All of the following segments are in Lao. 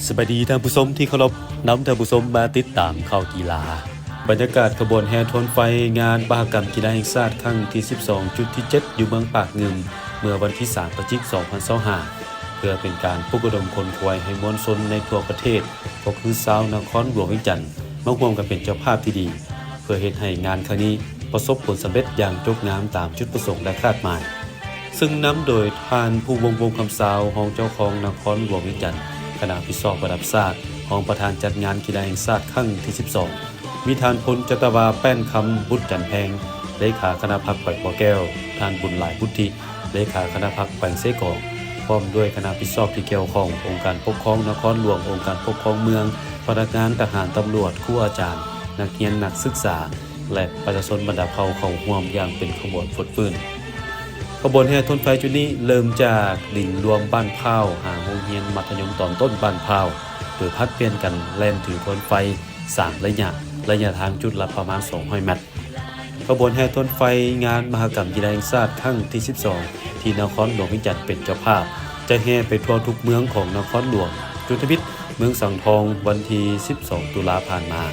ສະບາຍດີທ່ານຜູ້ຊົມທີ່ເຄົາລົບ, ນຳທ່ານຜູ້ຊົມມາຕິດຕາມຂ່າວກິລາ. ບັນຍາກາດຂະບວນແຫ່ທວນໄຟງານມະຫະກຳກິລາແຫ່ງຊາດຄັ້ງທີສິບສອງ ຈຸດທີເຈັດ ຢູ່ເມືອງປາກງື່ມ ເມື່ອວັນທີສາມ ພະຈິກ ສອງພັນຊາວຫ້າ ເພື່ອເປັນການປຸກລະດົມຂົນຂວາຍໃຫ້ມວນຊົນໃນທົ່ວປະເທດ, ພວກຄືຊາວນະຄອນຫຼວງວຽງຈັນ ມາຮ່ວມກັນເປັນເຈົ້າພາບທີ່ດີ ເພື່ອເຮັດໃຫ້ງານຄັ້ງນີ້ປະສົບຜົນສຳເລັດຢ່າງຈົບງາມຕາມຈຸດປະສົງ ແລະ ຄາດໝາຍ. ເຊິ່ງນຳໂດຍທ່ານ ພູວົງ ວົງຄຳຊາວ ຮອງເຈົ້າຄອງນະຄອນຫຼວງວຽງຈັນ, ຄະນະຮັບຜິດຊອບລະດັບຊາດ, ຮອງປະທານຈັດງານກິລາແຫ່ງຊາດຄັ້ງທີສິບສອງ, ມີທ່ານ ພົນຈັດຕະວາ ແປ້ນຄຳ ບຸດຈັນແພງ ເລຂາຄະນະພັກແຂວງບໍ່ແກ້ວ, ທ່ານ ບຸນຫຼາຍ ບຸດທິ ເລຂາຄະນະພັກແຂວງເຊກອງ, ພ້ອມດ້ວຍຄະນະຮັບຜິດຊອບທີ່ກ່ຽວຂ້ອງ, ອົງການປົກຄອງນະຄອນຫຼວງ, ອົງການປົກຄອງເມືອງ, ພະນັກງານ, ທະຫານ, ຕຳຫຼວດ, ຄູອາຈານ, ນັກຮຽນ, ນັກສຶກສາ ແລະ ປະຊາຊົນບັນດາເຜົ່າເຂົ້າຮ່ວມຢ່າງເປັນຂະບວນຟົດຟື້ນ. ຂະບວນແຫ່ທວນໄຟຈຸດນີ້ເລີ່ມຈາກດິນລວມບ້ານພ້າວ ຫາໂຮງຮຽນມັດທະຍົມຕອນຕົ້ນບ້ານພ້າວ, ໂດຍຜັດປ່ຽນກັນແລ່ນຖືທວນໄຟສາມໄລຍະ, ໄລຍະທາງຈຸດລະປະມານສອງຮ້ອຍແມັດ. ຂະບວນແຫ່ທວນໄຟງານມະຫະກຳກິລາແຫ່ງຊາດຄັ້ງທີສິບສອງ ທີ່ນະຄອນຫຼວງວຽງຈັນເປັນເຈົ້າພາບ ຈະແຫ່ໄປທົ່ວທຸກເມືອງຂອງນະຄອນຫຼວງ. ຈຸດທຳອິດ ເມືອງສັງທອງ ວັນທີສິບສອງ ຕຸລາຜ່ານມາ,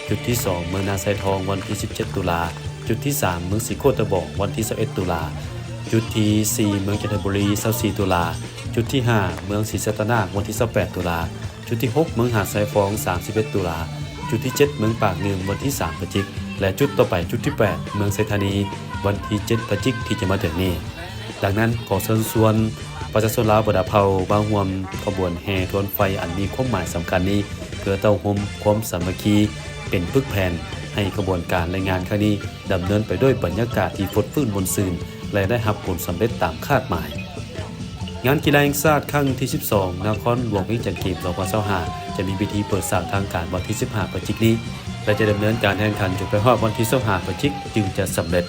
ຈຸດທີສອງ ເມືອງນາຊາຍທອງ ວັນທີສິບເຈັດ ຕຸລາ, ຈຸດທີສາມ ເມືອງສີໂຄດຕະບອງ ວັນທີຊາວເອັດ ຕຸລາ, ຈຸດທີສີ່ ເມືອງຈັນທະບູລີ ຊາວສີ່ ຕຸລາ, ຈຸດທີຫ້າ ເມືອງສີສັດຕະນາກ ວັນທີຊາວແປດ ຕຸລາ, ຈຸດທີຫົກ ເມືອງຫາດຊາຍຟອງ ສາມສິບເອັດ ຕຸລາ, ຈຸດທີເຈັດ ເມືອງປາກງື່ມ ວັນທີສາມ ພະຈິກ ແລະ ຈຸດຕໍ່ໄປ ຈຸດທີແປດ ເມືອງໄຊທານີ ວັນທີເຈັດ ພະຈິກ ທີ່ຈະມາເຖິງນີ້. ດັ່ງນັ້ນ ຂໍເຊີນຊວນປະຊາຊົນລາວບັນດາເຜົ່າມາຮ່ວມຂະບວນແຫ່ທວນໄຟອັນມີຄວາມໝາຍສຳຄັນນີ້ ເພື່ອເຕົ້າໂຮມຄວາມສາມັກຄີ ເປັນປຶກແຜ່ນໃຫ້ຂະບວນການ ແລະ ງານຄັ້ງນີ້ດຳເນີນໄປດ້ວຍບັນຍາກາດທີ່ຟົດຟື້ນມ່ວນຊື່ນ ແລະ ໄດ້ຮັບຜົນສຳເລັດຕາມຄາດໝາຍ. ງານກິລາແຫ່ງຊາດຄັ້ງທີສິບສອງ ນະຄອນຫຼວງວຽງຈັນເກມ ສອງພັນຊາວຫ້າ ຈະມີພິທີເປີດສາກທາງການວັນທີສິບຫ້າ ພະຈິກນີ້ ແລະ ຈະດຳເນີນການແຂ່ງຂັນຈົນໄປຮອດວັນທີຊາວຫ້າ ພະຈິກ ຈຶ່ງຈະສຳເລັດ.